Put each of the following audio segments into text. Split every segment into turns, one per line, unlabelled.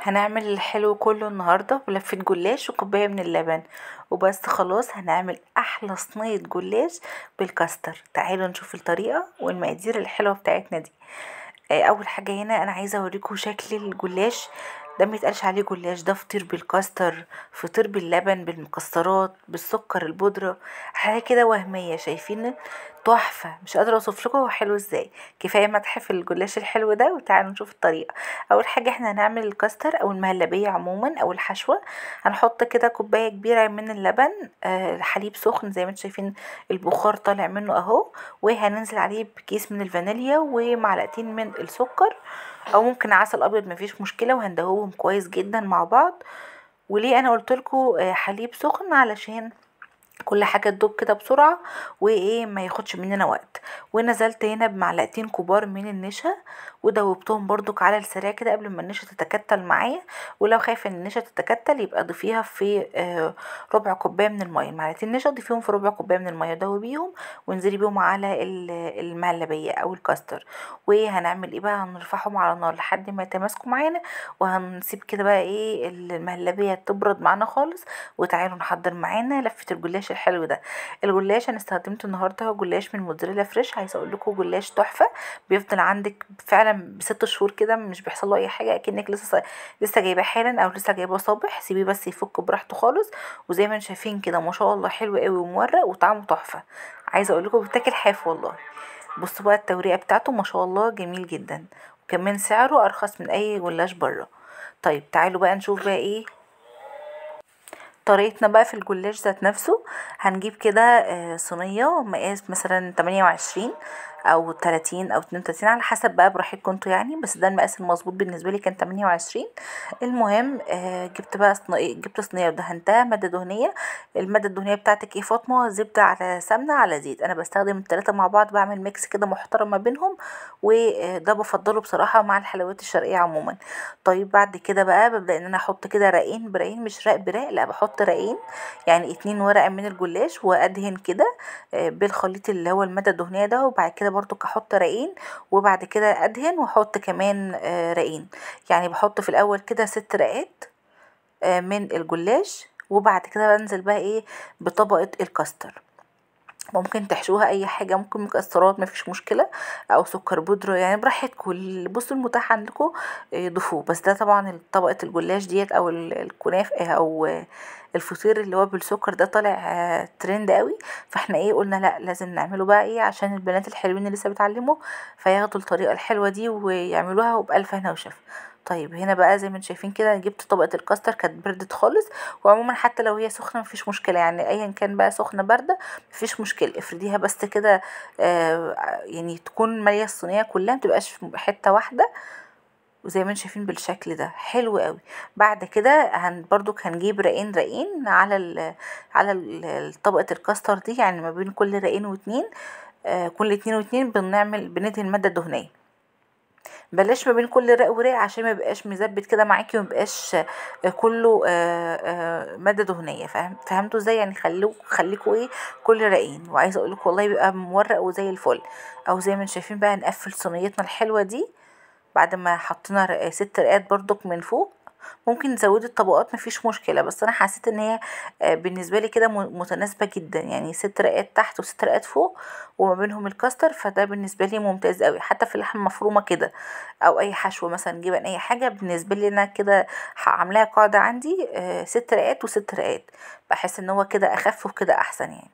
هنعمل الحلو كله النهارده بلفه جلاش وكوبايه من اللبن وبس. خلاص هنعمل احلى صينية جلاش بالكاستر. تعالوا نشوف الطريقة والمقادير الحلوة بتاعتنا دي. اول حاجة هنا انا عايزه اوريكم شكل الجلاش ده، ما يتقالش عليه جلاش، ده فطير بالكاستر، فطير باللبن، بالمكسرات، بالسكر البودره، حاجة كده وهمية. شايفين تحفة، مش قادرة اوصف لكم هو حلو ازاي. كفاية مدح في الجلاش الحلو ده، وتعالوا نشوف الطريقة. اول حاجة احنا هنعمل الكاستر او المهلبيه عموما او الحشوه. هنحط كده كوباية كبيرة من اللبن، حليب سخن زي ما انتم شايفين البخار طالع منه اهو، وهننزل عليه بكيس من الفانيليا ومعلقتين من السكر او ممكن عسل ابيض مفيش مشكلة، وهندوبهم كويس جدا مع بعض. وليه انا قلت لكم حليب سخن؟ علشان كل حاجة تدوب كده بسرعة وايه ما ياخدش مننا وقت. ونزلت هنا بمعلقتين كبار من النشا ودوبتهم برضك على السريع كده قبل ما النشا تتكتل معايا. ولو خايفة ان النشا تتكتل يبقى ضيفيها في ربع كوباية من المية، معلقتين نشا ضيفيهم في ربع كوباية من المية، دوبيهم وانزلي بيهم على المهلبيه او الكاستر. وهنعمل ايه بقى؟ هنرفعهم على النار لحد ما يتماسكوا معانا، وهنسيب كده بقى ايه المهلبيه تبرد معانا خالص. وتعالوا نحضر معانا لفه الجلاش الحلو ده. الجلاش انا استخدمته النهارده هو جلاش من موتزاريلا fresh. عايزه اقول لكم جلاش تحفة، بيفضل عندك فعلا ب6 شهور كده مش بيحصل له اي حاجة، اكنك لسه جايباه حالا او لسه جايباه صبح. سيبيه بس يفك براحته خالص، وزي ما انتم شايفين كده ما شاء الله حلو قوي ومورق وطعمه تحفة. عايزه اقول لكم بتاكل حاف والله. بصوا بقى التوريقه بتاعته ما شاء الله جميل جدا، وكمان سعره ارخص من اي جلاش بره. طيب تعالوا بقى نشوف بقى ايه طريقتنا بقى في الجلاش ذات نفسه. هنجيب كده صينية مقاس مثلا 28 او 30 او 32 على حسب بقى براحتكم انتوا يعني، بس ده المقاس المظبوط بالنسبة لي كان 28. المهم جبت بقى جبت صينية ودهنتها مادة دهنية. المادة الدهنية بتاعتك ايه فاطمة؟ زبدة على سمنه على زيت. انا بستخدم الثلاثة مع بعض، بعمل mix كده محترم ما بينهم، وده بفضله بصراحة مع الحلويات الشرقية عموما. طيب بعد كده بقى ببدا ان انا احط كده رقين برقين، مش رق برق، لا بحط رقين يعني 2 ورقة من الجلاش، وادهن كده بالخليط اللي هو المادة الدهنية ده. وبعد كده برضو احط رقين، وبعد كده ادهن واحط كمان رقين. يعني بحط في الاول كده 6 رقات من الجلاش، وبعد كده بنزل بقى ايه بطبقه الكاستر. ممكن تحشوها اي حاجة، ممكن مكسرات مفيش مشكلة، او سكر بودره، يعني براحتكم. بصوا المتاح عندكم ضيفوه. بس ده طبعا طبقه الجلاش ديت او الكنافه او الفطير اللي هو بالسكر ده طالع ترند قوي، فاحنا ايه قلنا لا لازم نعمله بقى ايه عشان البنات الحلوين اللي لسه بيتعلموا فياخدوا الطريقة الحلوة دي ويعملوها وبألف هنا وشفا. طيب هنا بقى زي ما انتم شايفين كده جبت طبقه الكاستر كانت بردت خالص، وعموما حتى لو هي سخنة مفيش مشكلة، يعني ايا كان بقى سخنة باردة مفيش مشكلة. افرديها بس كده يعني تكون ماليه الصينية كلها، متبقاش في حتة واحدة. وزي ما انتم شايفين بالشكل ده حلو قوي. بعد كده برضو هنجيب رقين رقين على طبقه الكاستر دي، يعني ما بين كل رقين واتنين، كل 2 و2 بندهن مادة دهنية. بلاش ما بين كل رق ورق عشان ما يبقاش مزبت كده معاكي وما يبقاش كله مادة دهنية. فهمتوا ازاي؟ يعني خليكوا ايه كل رقين. وعايزه اقول لكم والله بيبقى مورق وزي الفل. او زي ما انتم شايفين بقى نقفل صينيتنا الحلوة دي بعد ما حطينا 6 رقات برضك من فوق. ممكن تزودي الطبقات مفيش مشكلة، بس انا حسيت ان هي بالنسبة لي كده متناسبة جدا، يعني 6 رقات تحت و6 رقات فوق وما بينهم الكاستر، فده بالنسبة لي ممتاز قوي. حتى في اللحمة المفرومه كده او اي حشوه مثلا جبن اي حاجة، بالنسبة لي انا كده عاملاها قاعدة عندي 6 رقات و6 رقات، بحس ان هو كده اخف وكده احسن يعني،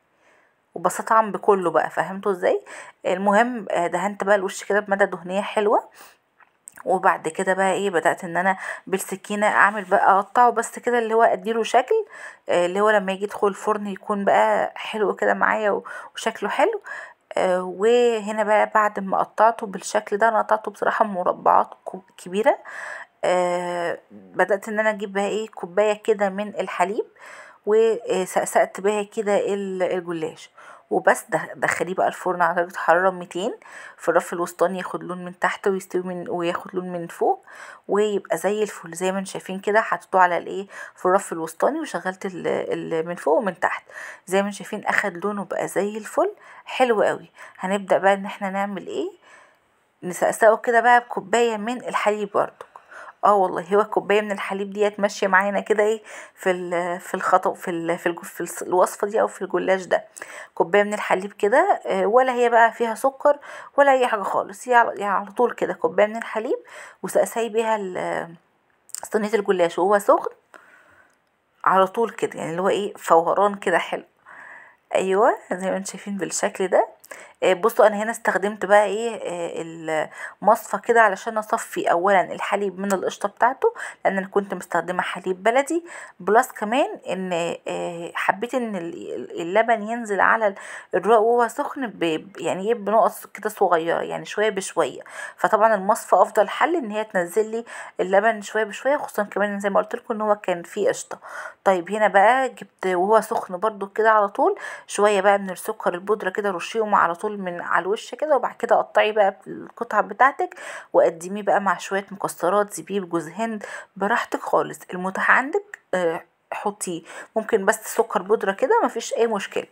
وبستطعم بكله بقى. فهمتوا ازاي؟ المهم دهنت بقى الوش كده بمادة دهنية حلوة. وبعد كده بقى ايه بدأت ان انا بالسكينة اعمل بقى اقطعه بس كده اللي هو اديله شكل، اللي هو لما يجي يدخل الفرن يكون بقى حلو كده معايا وشكله حلو. وهنا بقى بعد ما قطعته بالشكل ده، انا قطعته بصراحة مربعات كبيرة. بدأت ان انا اجيب بقى ايه كوباية كده من الحليب وسقسقت بيها كده الجلاش وبس. دخليه بقى الفرن على درجة حرارة 200 في الرف الوسطاني، ياخد لون من تحت ويستوي من وياخد لون من فوق ويبقى زي الفل. زي ما انتم شايفين كده حطيته على الايه في الرف الوسطاني وشغلت ال من فوق ومن تحت. زي ما انتم شايفين اخد لونه بقى زي الفل، حلو قوي. هنبدأ بقى ان احنا نعمل ايه، نسقسقه كده بقى بكوباية من الحليب برضو. اه والله هو كوباية من الحليب ديت ماشية معانا كده ايه في الخطو في الوصفة دي او في الجلاش ده. كوباية من الحليب كده، ولا هي بقى فيها سكر ولا اي حاجة خالص، يعني على طول كده كوباية من الحليب، وسقسي بيها صينية الجلاش وهو سخن على طول كده، يعني اللي هو ايه فوران كده حلو. ايوه زي ما انتم شايفين بالشكل ده. بصوا انا هنا استخدمت بقى ايه المصفى كده علشان اصفي اولا الحليب من القشطه بتاعته، لان انا كنت مستخدمة حليب بلدي، plus كمان ان حبيت ان اللبن ينزل على الرق وهو سخن يعني ايه بنقط كده صغيرة، يعني شوية بشوية. فطبعا المصفى افضل حل ان هي تنزل لي اللبن شوية بشوية، خصوصا كمان زي ما قلت لكم ان هو كان فيه قشطه. طيب هنا بقى جبت وهو سخن برده كده على طول شوية بقى من السكر البودره كده، رشيهم على طول من على الوش كده، وبعد كده قطعي بقى القطعة بتاعتك وقدميه بقى مع شوية مكسرات، زبيب، جوز هند، براحتك خالص، المتاح عندك حطيه، ممكن بس سكر بودره كده مفيش اي مشكلة.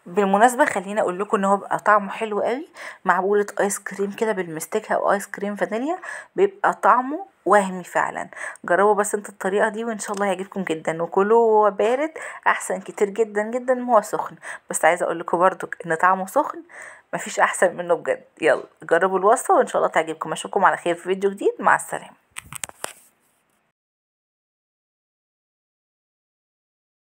بالمناسبة خليني اقول لكم ان هو بيبقى طعمه حلو قوي مع بوله ايس كريم كده بالمستكه او ايس كريم فانيليا، بيبقى طعمه وهمي فعلا. جربوا بس انتوا الطريقة دي وان شاء الله هيعجبكم جدا، وكله وهو بارد احسن كتير جدا جدا ما هو سخن. بس عايزه اقول لكم برضو ان طعمه سخن مفيش احسن منه بجد. يلا جربوا الوصفة وان شاء الله تعجبكم. اشوفكم على خير في فيديو جديد، مع السلامة.